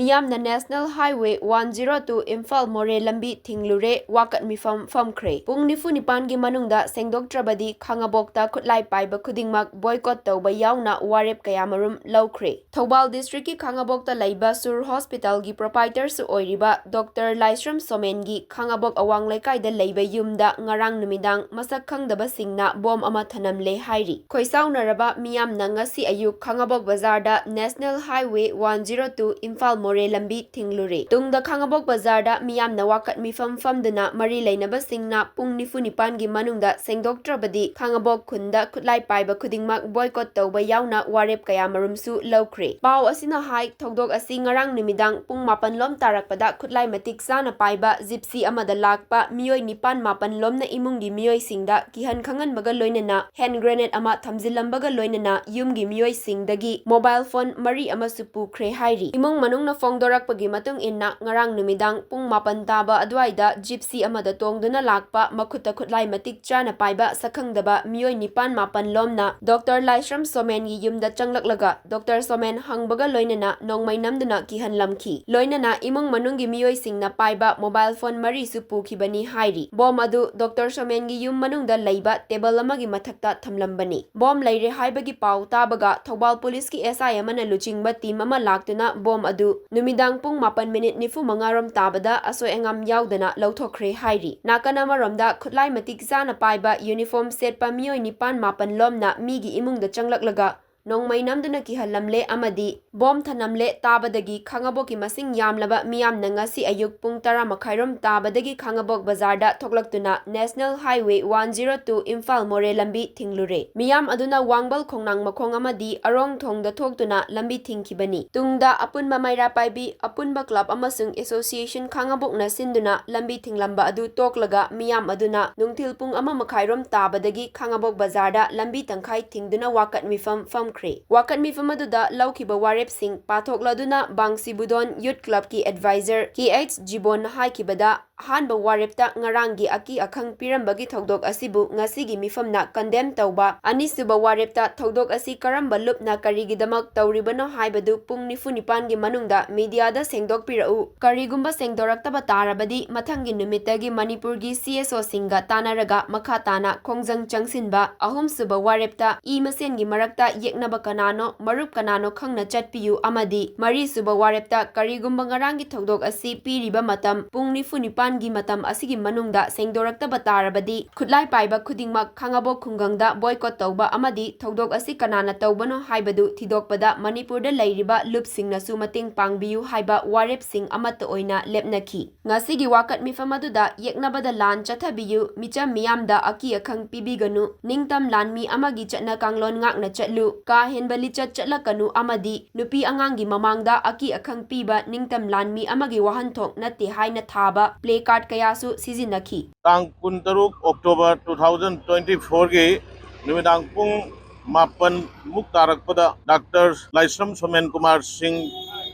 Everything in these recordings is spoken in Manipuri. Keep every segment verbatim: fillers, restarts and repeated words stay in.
ꯃꯤꯌꯥꯝꯅ National Highway one zero two Imphal ꯃꯣꯔꯦ ꯂꯝꯕꯤ ꯊꯤꯡꯂꯨꯔꯦ, ꯋꯥꯀꯠ ꯃꯤꯐꯝ ꯐꯝꯈ꯭ꯔꯦ꯫ ꯄꯨꯡ ꯅꯤꯐꯨ ꯅꯤꯄꯥꯟꯒꯤ ꯃꯅꯨꯡꯗ ꯁꯦꯡꯗꯣꯛꯇ꯭ꯔꯕꯗꯤ ꯈꯥꯉꯕꯣꯛꯇ ꯈꯨꯠꯂꯥꯏ ꯄꯥꯏꯕ ꯈꯨꯗꯤꯡꯃꯛ boycott ꯇꯧꯕ ꯌꯥꯎꯅ ꯋꯥꯔꯦꯞ ꯀꯌꯥꯃꯔꯨꯝ ꯂꯧꯈ꯭ꯔꯦ꯫ ꯊꯧꯕꯥꯜ districtꯀꯤ ꯈꯥꯉꯕꯣꯛꯇ ꯂꯩꯕ ꯁꯨꯔ hospitalꯒꯤ proprietorꯁꯨ ꯑꯣꯏꯔꯤꯕ Doctor ꯂꯥꯏꯁ꯭ꯔꯝ ꯁꯣꯃꯦꯟꯒꯤ ꯈꯥꯉꯕꯣꯛ ꯑꯋꯥꯡ ꯂꯩꯀꯥꯏꯗ ꯂꯩꯕ ꯌꯨꯝꯗ ꯉꯔꯥꯡ ꯅꯨꯃꯤꯗꯥꯡ ꯃꯁꯛ ꯈꯪꯗꯕꯁꯤꯡꯅ bomb ꯑꯃ ꯊꯅꯝꯂꯦ ꯍꯥꯏꯔꯤ꯫ ꯈꯣꯏꯁꯥꯎꯅꯔꯕ ꯃꯤꯌꯥꯝꯅ ꯉꯁꯤ ꯑꯌꯨꯛ ꯈꯥꯉꯕꯣꯛ ꯕꯖꯥꯔꯗ National Highway one zero two Imphal ꯃꯣꯔꯦ ꯂꯝꯕꯤ ꯊꯤꯡꯂꯨꯔꯦ꯫ ꯇꯨꯡꯗ ꯈꯥꯉꯕꯣꯛ ꯕꯖꯥꯔꯗ ꯃꯤꯌꯥꯝꯅ ꯋꯥꯀꯠ ꯃꯤꯐꯝ ꯐꯝꯗꯨꯅ ꯃꯔꯤ ꯂꯩꯅꯕꯁꯤꯡꯅ ꯄꯨꯡ ꯅꯤꯐꯨ ꯅꯤꯄꯥꯟꯒꯤ ꯃꯅꯨꯡꯗ ꯁꯦꯡꯗꯣꯛꯇ꯭ꯔꯕꯗꯤ ꯈꯥꯉꯕꯣꯛ ꯈꯨꯟꯗ ꯈꯨꯠꯂꯥꯏ ꯄꯥꯏꯕ ꯈꯨꯗꯤꯡꯃꯛ boycott ꯇꯧꯕ ꯌꯥꯎꯅ ꯋꯥꯔꯦꯞ ꯀꯌꯥꯃꯔꯨꯝꯁꯨ ꯂꯧꯈ꯭ꯔꯦ꯫ ꯄꯥꯎ ꯑꯁꯤꯅ ꯍꯥꯏ, ꯊꯧꯗꯣꯛ ꯑꯁꯤ ꯉꯔꯥꯡ ꯅꯨꯃꯤꯗꯥꯡ ꯄꯨꯡ ꯃꯥꯄꯟ ꯂꯣꯝ ꯇꯥꯔꯛꯄꯗ ꯈꯨꯠꯂꯥꯏ ꯃꯇꯤꯛ ꯆꯥꯅ ꯄꯥꯏꯕ Gypsy ꯑꯃꯗ ꯂꯥꯛꯄ ꯃꯤꯑꯣꯏ ꯅꯤꯄꯥꯟ ꯃꯥꯄꯟ ꯂꯣꯝꯅ ꯏꯃꯨꯡꯒꯤ ꯃꯤꯑꯣꯏꯁꯤꯡꯗ ꯀꯤꯍꯟ ꯈꯪꯍꯟꯕꯒ ꯂꯣꯏꯅꯅ hand grenade ꯑꯃ ꯊꯝꯖꯤꯜꯂꯝꯕꯒ ꯂꯣꯏꯅꯅ ꯌꯨꯝꯒꯤ ꯃꯤꯑꯣꯏꯁꯤꯡꯗꯒꯤ mobile phone ꯃꯔꯤ ꯑꯃꯁꯨ ꯄꯨꯈ꯭ꯔꯦ ꯍꯥꯏꯔꯤ꯫ ꯏꯃꯨꯡ ꯃꯅꯨꯡꯅ ꯐꯣꯡꯗꯣꯔꯛꯄꯒꯤ ꯃꯇꯨꯡ ꯏꯟꯅ, ꯉꯔꯥꯡ ꯅꯨꯃꯤꯗꯥꯡ ꯄꯨꯡ ꯃꯥꯄꯟ ꯇꯥꯕ ꯑꯗꯨꯋꯥꯏꯗ Gypsy ꯑꯃꯗ ꯇꯣꯡꯗꯨꯅ ꯂꯥꯛꯄ, ꯃꯈꯨꯠꯇ ꯈꯨꯠꯂꯥꯏ ꯃꯇꯤꯛ ꯆꯥꯅ ꯄꯥꯏꯕ ꯁꯛꯈꯪꯗꯕ ꯃꯤꯑꯣꯏ ꯅꯤꯄꯥꯟ ꯃꯥꯄꯟ ꯂꯣꯝꯅ Doctor ꯂꯥꯏꯁ꯭ꯔꯝ ꯁꯣꯃꯦꯟꯒꯤ ꯌꯨꯝꯗ ꯆꯪꯂꯛꯂꯒ Doctor ꯁꯣꯃꯦꯟ ꯍꯪꯕꯒ ꯂꯣꯏꯅꯅ ꯅꯣꯡꯃꯩ ꯅꯝꯗꯨꯅ ꯀꯤꯍꯟꯂꯝꯈꯤ꯫ ꯂꯣꯏꯅꯅ ꯏꯃꯨꯡ ꯃꯅꯨꯡꯒꯤ ꯃꯤꯑꯣꯏꯁꯤꯡꯅ ꯄꯥꯏꯕ mobile phone ꯃꯔꯤꯁꯨ ꯄꯨꯈꯤꯕꯅꯤ ꯍꯥꯏꯔꯤ꯫ Bomb ꯑꯗꯨ Doctor ꯁꯣꯃꯦꯟꯒꯤ ꯌꯨꯝ ꯃꯅꯨꯡꯗ ꯂꯩꯕ table ꯑꯃꯒꯤ ꯃꯊꯛꯇ ꯊꯝꯂꯝꯕꯅꯤ꯫ Bomb ꯂꯩꯔꯦ ꯍꯥꯏꯕꯒꯤ ꯄꯥꯎ ꯇꯥꯕꯒ ꯊꯧꯕꯥꯜ policeꯀꯤ S I ꯑꯃꯅ ꯂꯨꯆꯤꯡꯕ team ꯑꯃ ꯂꯥꯛꯇꯨꯅ bomb ꯑꯗꯨ ꯅꯨꯃꯤꯗꯥꯡ ꯄꯨꯡ ꯃꯥꯄꯟ minute ꯅꯤꯐꯨ ꯃꯉꯥ ꯔꯣꯝ ꯇꯥꯕꯗ ꯑꯁꯣꯏ ꯑꯉꯥꯝ ꯌꯥꯎꯗꯅ ꯂꯧꯊꯣꯛꯈ꯭ꯔꯦ ꯍꯥꯏꯔꯤ꯫ ꯅꯥꯀꯟ ꯑꯃꯔꯣꯝꯗ ꯈꯨꯠꯂꯥꯏ ꯃꯇꯤꯛ ꯆꯥꯅ ꯄꯥꯏꯕ uniform ꯁꯦꯠꯄ ꯃꯤꯑꯣꯏ ꯅꯤꯄꯥꯟ ꯃꯥꯄꯟ ꯂꯣꯝꯅ ꯃꯤꯒꯤ ꯏꯃꯨꯡꯗ ꯆꯪꯂꯛꯂꯒ ꯅꯣꯡꯃꯩ ꯅꯝꯗꯨꯅ ꯀꯤꯍꯜꯂꯝꯂꯦ ꯑꯃꯗꯤ bomb ꯊꯅꯝꯂꯦ꯫ ꯇꯥꯕꯗꯒꯤ ꯈꯥꯉꯕꯣꯛꯀꯤ ꯃꯁꯤꯡ ꯌꯥꯝꯂꯕ ꯃꯤꯌꯥꯝꯅ ꯉꯁꯤ ꯑꯌꯨꯛ ꯄꯨꯡ ꯇꯔꯥ ꯃꯈꯥꯏꯔꯣꯝ ꯇꯥꯕꯗꯒꯤ ꯈꯥꯉꯕꯣꯛ ꯕꯖꯥꯔꯗ ꯊꯣꯛꯂꯛꯇꯨꯅ National Highway one zero two Imphal ꯃꯣꯔꯦ ꯂꯝꯕꯤ ꯊꯤꯡꯂꯨꯔꯦ꯫ ꯃꯤꯌꯥꯝ ꯑꯗꯨꯅ ꯋꯥꯡꯕꯜ ꯈꯣꯡꯅꯥꯡ ꯃꯈꯣꯡ ꯑꯃꯗꯤ ꯑꯔꯣꯡ ꯊꯣꯡꯗ ꯊꯣꯛꯇꯨꯅ ꯂꯝꯕꯤ ꯊꯤꯡꯈꯤꯕꯅꯤ꯫ ꯇꯨꯡꯗ ꯑꯄꯨꯟꯕ ꯃꯩꯔꯥ ꯄꯥꯏꯕꯤ ꯑꯄꯨꯟꯕ club ꯑꯃꯁꯨꯡ association ꯈꯥꯉꯕꯣꯛꯅ ꯁꯤꯟꯗꯨꯅ ꯂꯝꯕꯤ ꯊꯤꯡꯂꯝꯕ ꯑꯗꯨ ꯇꯣꯛꯂꯒ ꯃꯤꯌꯥꯝ ꯑꯗꯨꯅ ꯅꯨꯡꯊꯤꯜ ꯄꯨꯡ ꯑꯃ ꯃꯈꯥꯏꯔꯣꯝ ꯇꯥꯕꯗꯒꯤ ꯈꯥꯉꯕꯣꯛ ꯕꯖꯥꯔꯗ ꯂꯝꯕꯤ ꯇꯪꯈꯥꯏ ꯊꯤꯡꯗꯨꯅ ꯋꯥꯀꯠ ꯃꯤꯐꯝ ꯐꯝꯈ꯭ꯔꯦ꯫ ꯋꯥꯀꯠ ꯃꯤꯐꯝ ꯑꯗꯨꯗ ꯂꯧꯈꯤꯕ ꯋꯥꯔꯦꯞꯁꯤꯡ ꯄꯥꯊꯣꯛꯂꯗꯨꯅ ꯕꯥꯡꯁꯤꯕꯨꯗꯣꯟ Youth Clubꯀꯤ advisor K H ꯖꯤꯕꯣꯟꯅ ꯍꯥꯏꯈꯤꯕꯗ, ꯑꯍꯥꯟꯕ ꯋꯥꯔꯦꯞꯇ ꯉꯔꯥꯡꯒꯤ ꯑꯀꯤ ꯑꯈꯪ ꯄꯤꯔꯝꯕꯒꯤ ꯊꯧꯗꯣꯛ ꯑꯁꯤꯕꯨ ꯉꯁꯤꯒꯤ ꯃꯤꯐꯝꯅ condemn ꯇꯧꯕ, ꯑꯅꯤꯁꯨꯕ ꯋꯥꯔꯦꯞꯇ ꯊꯧꯗꯣꯛ ꯑꯁꯤ ꯀꯔꯝꯕ ꯂꯨꯞꯅ ꯀꯔꯤꯒꯤꯗꯃꯛ ꯇꯧꯔꯤꯕꯅꯣ ꯍꯥꯏꯕꯗꯨ ꯄꯨꯡ ꯅꯤꯐꯨ ꯅꯤꯄꯥꯟꯒꯤ ꯃꯅꯨꯡꯗ mediaꯗ ꯁꯦꯡꯗꯣꯛꯄꯤꯔꯛꯎ꯫ ꯀꯔꯤꯒꯨꯝꯕ ꯁꯦꯡꯗꯣꯔꯛꯇꯕ ꯇꯥꯔꯕꯗꯤ ꯃꯊꯪꯒꯤ ꯅꯨꯃꯤꯠꯇꯒꯤ ꯃꯅꯤꯄꯨꯔꯒꯤ CSOꯁꯤꯡꯒ ꯇꯥꯟꯅꯔꯒ ꯃꯈꯥ ꯇꯥꯅ ꯈꯣꯡꯖꯪ ꯆꯪꯁꯤꯟꯕ꯫ ꯑꯍꯨꯝꯁꯨꯕ ꯋꯥꯔꯦꯞꯇ ꯏ ꯃꯁꯦꯟꯒꯤ ꯃꯔꯛꯇ ꯌꯦꯛꯅꯕ ꯀꯅꯥꯅꯣ, ꯃꯔꯨꯞ ꯀꯅꯥꯅꯣ ꯈꯪꯅ ꯆꯠꯄꯤꯌꯨ꯫ ꯑꯃꯗꯤ ꯃꯔꯤꯁꯨꯕ ꯋꯥꯔꯦꯞꯇ ꯀꯔꯤꯒꯨꯝꯕ ꯉꯔꯥꯡꯒꯤ ꯊꯧꯗꯣꯛ ꯑꯁꯤ ꯄꯤꯔꯤꯕ ꯃꯇꯝ ꯄꯨꯡ ꯅꯤꯐꯨ ꯅꯤꯄꯥꯟꯒꯤ ꯃꯇꯝ ꯑꯁꯤꯒꯤ ꯃꯅꯨꯡꯗ ꯁꯦꯡꯗꯣꯔꯛꯇꯕ ꯇꯥꯔꯕꯗꯤ ꯈꯨꯠꯂꯥꯏ ꯄꯥꯏꯕ ꯈꯨꯗꯤꯡꯃꯛ ꯈꯥꯉꯕꯣꯛ ꯈꯨꯡꯒꯪꯗ boycott ꯇꯧꯕ ꯑꯃꯗꯤ ꯊꯧꯗꯣꯛ ꯑꯁꯤ ꯀꯅꯥꯅ ꯇꯧꯕꯅꯣ ꯍꯥꯏꯕꯗꯨ ꯊꯤꯗꯣꯛꯄꯗ ꯃꯅꯤꯄꯨꯔꯗ ꯂꯩꯔꯤꯕ ꯂꯨꯞꯁꯤꯡꯅꯁꯨ ꯃꯇꯦꯡ ꯄꯥꯡꯕꯤꯌꯨ ꯍꯥꯏꯕ ꯋꯥꯔꯦꯞꯁꯤꯡ ꯑꯃꯠꯇ ꯑꯣꯏꯅ ꯂꯦꯞꯅꯈꯤ꯫ ꯉꯁꯤꯒꯤ ꯋꯥꯀꯠ ꯃꯤꯐꯝ ꯑꯗꯨꯗ ꯌꯦꯛꯅꯕꯗ ꯂꯥꯟ ꯆꯠꯊꯕꯤꯌꯨ, ꯃꯤꯆꯝ ꯃꯤꯌꯥꯝꯗ ꯑꯀꯤ ꯑꯈꯪ ꯄꯤꯕꯤꯒꯅꯨ, ꯅꯤꯡꯇꯝ ꯂꯥꯟꯃꯤ ꯑꯃꯒꯤ ꯆꯠꯅ ꯀꯥꯡꯂꯣꯟ ꯉꯥꯛꯅ ꯆꯠꯂꯨ, ꯀꯥ ꯍꯦꯟꯕ ꯂꯤꯆꯠ ꯆꯠꯂꯛꯀꯅꯨ ꯑꯃꯗꯤ ꯅꯨꯄꯤ ꯑꯉꯥꯡꯒꯤ ꯃꯃꯥꯡꯗ ꯑꯀꯤ ꯑꯈꯪ ꯄꯤꯕ ꯅꯤꯡꯇꯝ ꯂꯥꯟꯃꯤ ꯑꯃꯒꯤ ꯋꯥꯍꯟꯊꯣꯛ ꯅꯠꯇꯦ ꯍꯥꯏꯅ ꯊꯥꯕ placard ꯀꯌꯥꯁꯨ ꯁꯤꯖꯤꯟꯅꯈꯤ꯫ ꯇꯥꯡ ꯀꯨꯟꯇꯔꯨꯛ October two thousand twenty fourꯒꯤ ꯅꯨꯃꯤꯗꯥꯡ ꯄꯨꯡ ꯃꯥꯄꯟ ꯃꯨꯛ ꯇꯥꯔꯛꯄꯗ ꯗꯥꯛꯇꯔ ꯂꯥꯏꯁ꯭ꯔꯝ ꯁꯣꯃꯦꯟ ꯀꯨꯃꯥꯔ ꯁꯤꯡ,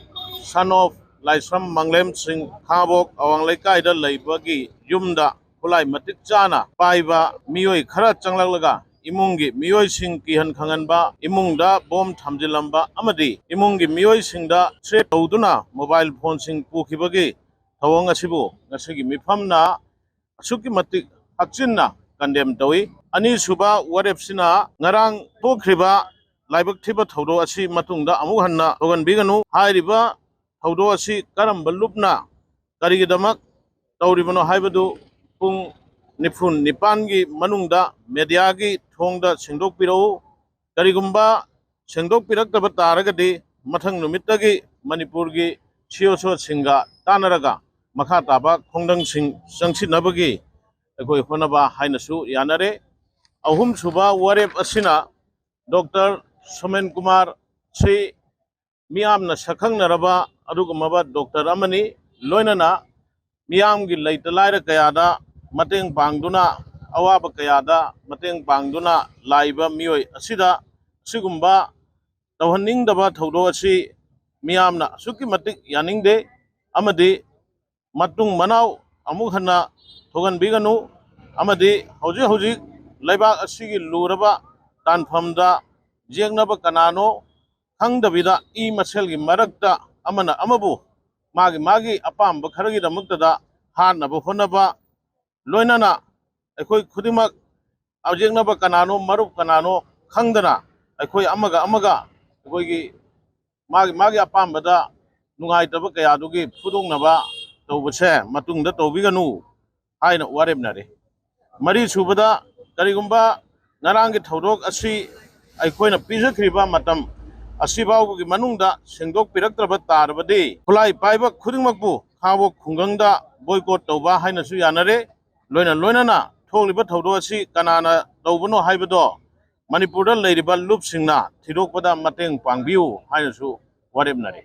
son of ꯂꯥꯏꯁ꯭ꯔꯝ ꯃꯪꯂꯦꯝ ꯁꯤꯡ, ꯈꯥꯉꯕꯣꯛ ꯑꯋꯥꯡ ꯂꯩꯀꯥꯏꯗ ꯂꯩꯕꯒꯤ ꯌꯨꯝꯗ ꯈꯨꯠꯂꯥꯏ ꯃꯇꯤꯛ ꯆꯥꯅ ꯄꯥꯏꯕ ꯃꯤꯑꯣꯏ ꯈꯔ ꯆꯪꯂꯛꯂꯒ ꯏꯃꯨꯡꯒꯤ ꯃꯤꯑꯣꯏꯁꯤꯡ ꯀꯤꯍꯟ ꯈꯪꯍꯟꯕ, ꯏꯃꯨꯡꯗ ꯕꯣꯝ ꯊꯝꯖꯤꯜꯂꯝꯕ ꯑꯃꯗꯤ ꯏꯃꯨꯡꯒꯤ ꯃꯤꯑꯣꯏꯁꯤꯡꯗ threat ꯇꯧꯗꯨꯅ mobile phoneꯁꯤꯡ ꯄꯨꯈꯤꯕꯒꯤ ꯊꯧꯑꯣꯡ ꯑꯁꯤꯕꯨ ꯉꯁꯤꯒꯤ ꯃꯤꯐꯝꯅ ꯑꯁꯨꯛꯀꯤ ꯃꯇꯤꯛ ꯍꯛꯆꯤꯟꯅ condemn ꯇꯧꯏ꯫ ꯑꯅꯤꯁꯨꯕ ꯋꯥꯔꯦꯞꯁꯤꯅ ꯉꯔꯥꯡ ꯊꯣꯛꯈ꯭ꯔꯤꯕ ꯂꯥꯏꯕꯛ ꯊꯤꯕ ꯊꯧꯗꯣꯛ ꯑꯁꯤ ꯃꯇꯨꯡꯗ ꯑꯃꯨꯛ ꯍꯟꯅ ꯊꯣꯛꯍꯟꯕꯤꯒꯅꯨ꯫ ꯍꯥꯏꯔꯤꯕ ꯊꯧꯗꯣꯛ ꯑꯁꯤ ꯀꯔꯝꯕ ꯂꯨꯞꯅ ꯀꯔꯤꯒꯤꯗꯃꯛ ꯇꯧꯔꯤꯕꯅꯣ ꯍꯥꯏꯕꯗꯨ ꯄꯨꯡ ꯅꯤꯐꯨ ꯅꯤꯄꯥꯟꯒꯤ ꯃꯅꯨꯡꯗ mediaꯒꯤ ꯊꯣꯡꯗ ꯁꯦꯡꯗꯣꯛꯄꯤꯔꯛꯎ꯫ ꯀꯔꯤꯒꯨꯝꯕ ꯁꯦꯡꯗꯣꯛꯄꯤꯔꯛꯇꯕ ꯇꯥꯔꯒꯗꯤ ꯃꯊꯪ ꯅꯨꯃꯤꯠꯇꯒꯤ ꯃꯅꯤꯄꯨꯔꯒꯤ CSOꯁꯤꯡꯒ ꯇꯥꯟꯅꯔꯒ ꯃꯈꯥ ꯇꯥꯕ ꯈꯣꯡꯖꯪꯁꯤꯡ ꯆꯪꯁꯤꯟꯅꯕꯒꯤ ꯑꯩꯈꯣꯏ ꯍꯣꯠꯅꯕ ꯍꯥꯏꯅꯁꯨ ꯌꯥꯅꯔꯦ꯫ ꯑꯍꯨꯝꯁꯨꯕ ꯋꯥꯔꯦꯞ ꯑꯁꯤꯅ ꯗꯣꯛꯇꯔ ꯁꯣꯃꯦꯟ ꯀꯨꯃꯥꯔ ꯁꯤ ꯃꯤꯌꯥꯝꯅ ꯁꯛꯈꯪꯅꯔꯕ ꯑꯗꯨꯒꯨꯝꯂꯕ ꯗꯣꯛꯇꯔ ꯑꯃꯅꯤ꯫ ꯂꯣꯏꯅꯅ ꯃꯤꯌꯥꯝꯒꯤ ꯂꯩꯇ ꯂꯥꯏꯔ ꯀꯌꯥꯗ ꯃꯇꯦꯡ ꯄꯥꯡꯗꯨꯅ, ꯑꯋꯥꯕ ꯀꯌꯥꯗ ꯃꯇꯦꯡ ꯄꯥꯡꯗꯨꯅ ꯂꯥꯛꯏꯕ ꯃꯤꯑꯣꯏ ꯑꯁꯤꯗ ꯑꯁꯤꯒꯨꯝꯕ ꯇꯧꯍꯟꯅꯤꯡꯗꯕ ꯊꯧꯗꯣꯛ ꯑꯁꯤ ꯃꯤꯌꯥꯝꯅ ꯑꯁꯨꯛꯀꯤ ꯃꯇꯤꯛ ꯌꯥꯅꯤꯡꯗꯦ ꯑꯃꯗꯤ ꯃꯇꯨꯡ ꯃꯅꯥꯎ ꯑꯃꯨꯛ ꯍꯟꯅ ꯊꯣꯛꯍꯟꯕꯤꯒꯅꯨ, ꯑꯃꯗꯤ ꯍꯧꯖꯤꯛ ꯍꯧꯖꯤꯛ ꯂꯩꯕꯥꯛ ꯑꯁꯤꯒꯤ ꯂꯨꯔꯕ ꯇꯥꯟꯐꯝꯗ ꯌꯦꯛꯅꯕ ꯀꯅꯥꯅꯣ ꯈꯪꯗꯕꯤꯗ ꯏ ꯃꯁꯦꯜꯒꯤ ꯃꯔꯛꯇ ꯑꯃꯅ ꯑꯃꯕꯨ ꯃꯥꯒꯤ ꯃꯥꯒꯤ ꯑꯄꯥꯝꯕ ꯈꯔꯒꯤꯗꯃꯛꯇꯗ ꯍꯥꯠꯅꯕ ꯍꯣꯠꯅꯕ, ꯂꯣꯏꯅꯅ ꯑꯩꯈꯣꯏ ꯈꯨꯗꯤꯡꯃꯛ ꯌꯦꯛꯅꯕ ꯀꯅꯥꯅꯣ, ꯃꯔꯨꯞ ꯀꯅꯥꯅꯣ ꯈꯪꯗꯅ ꯑꯩꯈꯣꯏ ꯑꯃꯒ ꯑꯃꯒ ꯑꯩꯈꯣꯏꯒꯤ ꯃꯥꯒꯤ ꯃꯥꯒꯤ ꯑꯄꯥꯝꯕꯗ ꯅꯨꯡꯉꯥꯏꯇꯕ ꯀꯌꯥꯗꯨꯒꯤ ꯐꯨꯗꯣꯛꯅꯕ ꯇꯧꯕꯁꯦ ꯃꯇꯨꯡꯗ ꯇꯧꯕꯤꯒꯅꯨ ꯍꯥꯏꯅ ꯋꯥꯔꯦꯞꯅꯔꯤ꯫ ꯃꯔꯤ ꯁꯨꯕꯗ, ꯀꯔꯤꯒꯨꯝꯕ ꯉꯔꯥꯡꯒꯤ ꯊꯧꯗꯣꯛ ꯑꯁꯤ ꯑꯩꯈꯣꯏꯅ ꯄꯤꯖꯈ꯭ꯔꯤꯕ ꯃꯇꯝ ꯑꯁꯤ ꯐꯥꯎꯕꯒꯤ ꯃꯅꯨꯡꯗ ꯁꯦꯡꯗꯣꯛꯄꯤꯔꯛꯇ꯭ꯔꯕ ꯇꯥꯔꯕꯗꯤ, ꯈꯨꯠꯂꯥꯏ ꯄꯥꯏꯕ ꯈꯨꯗꯤꯡꯃꯛꯄꯨ ꯈꯥꯡꯕꯣꯛ ꯈꯨꯡꯒꯪꯗ boycott ꯇꯧꯕ ꯍꯥꯏꯅꯁꯨ ꯌꯥꯅꯔꯦ꯫ ꯂꯣꯏꯅ ꯂꯣꯏꯅꯅ ꯊꯣꯛꯂꯤꯕ ꯊꯧꯗꯣꯛ ꯑꯁꯤ ꯀꯅꯥꯅ ꯇꯧꯕꯅꯣ ꯍꯥꯏꯕꯗꯣ ꯃꯅꯤꯄꯨꯔꯗ ꯂꯩꯔꯤꯕ ꯂꯨꯞꯁꯤꯡꯅ ꯊꯤꯗꯣꯛꯄꯗ ꯃꯇꯦꯡ ꯄꯥꯡꯕꯤꯌꯨ ꯍꯥꯏꯅꯁꯨ ꯋꯥꯔꯦꯞꯅꯔꯤ꯫